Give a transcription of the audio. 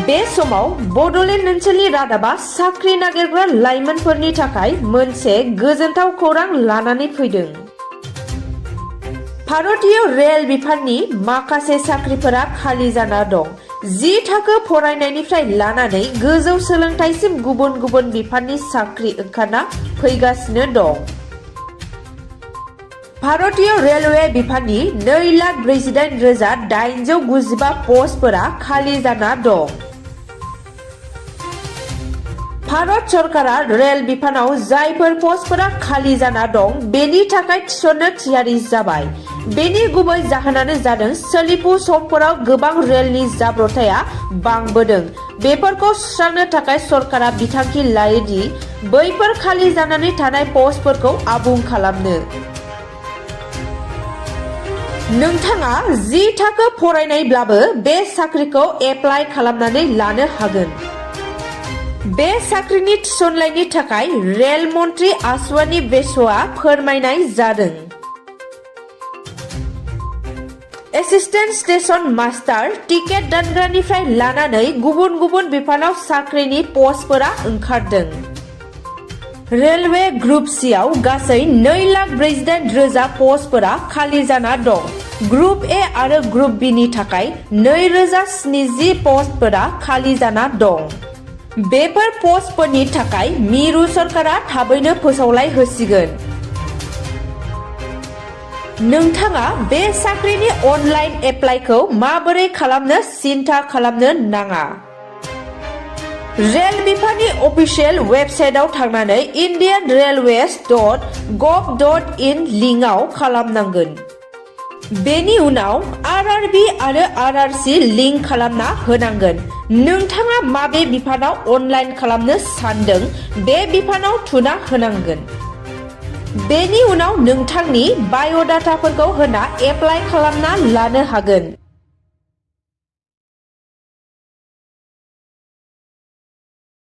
बे समाव बड'लेण्ड ओनसोलनि रादाबा साख्रि नागिरग्रा लाइमोनफोरनि थाखाय मोनसे गोजोनथाव खौरां लानानै फैदों। भारतीय रेल बिफाननि माखासे साख्रिफोरा खालि जाना दं। 10 थाखो फरायनायनिफ्राय लानानै गोजौ सोलोंथाइसिम गुबुन गुबुन बिफाननि साख्रि ओंखारना फैगासिनो दं। भारतीय रेलवे बिफाननि 2,48,895 पस्टफोरा खालि जाना दं। भारत सरकारा रेल बिफानाव जायफोर पस्टफोरा खालि जाना दं बेनि थाखाय थिसननो थियारि जाबाय। बेनि गुबै जाहोनानो जादों सोलिफु समफोराव गोबां रेलनि जाब्रबथाया बांबोदों। बेफोरखौ सुस्रांनो थाखाय सरकारा बिथांखि लायोदि बैफोर खालि जानानै थानाय पस्टफोरखौ आबुं खालामनो। नोंथाङा 10 थाखो फरायनायब्लाबो बे साख्रिखौ एप्लाइ खालामनानै लानो हागोन। बे साख्रिनि थिसननायनि थाखाय रेल मन्त्रि आश्विनी बैस'आ फोरमायनाय जादों। एसिस्टेन्ट स्टेशन मास्टार, टिकेट दानग्रानिफ्राय लानानै गुबुन गुबुन बिफानाव साख्रिनि पस्टफोरा ओंखारदों। रेलवे ग्रुप सिआव गासै 2,48,000 पस्टफोरा खालि जाना दं। ग्रुप ए आरो ग्रुप बि नि थाखाय 2,070 पस्टफोरा खालि जाना दं। बेफोर पस्टफोरनि थाखाय मिरु सरकारा थाबैनो फोसावलाय होसिगोन। नोंथाङा बे साख्रिनि अनलाइन एप्लाइखौ माबोरै खालामनो सिन्था खालामनो नाङा। रेल बिफाननि अफिसियेल वेबसाइटआव थांनानै indianrailways.gov.in लिंकआव खालामनांगोन। बेनि उनाव आरआरबि आरो आरआरसि लिंक खालामना होनांगोन। नोंथाङा माबे बिफानाव अनलाइन खालामनो सानदों बे बिफानाव थुना होनांगोन। बेनि उनाव नोंथांनि बाय'डाटाफोरखौ होना एप्लाइ खालामना लानो हागोन।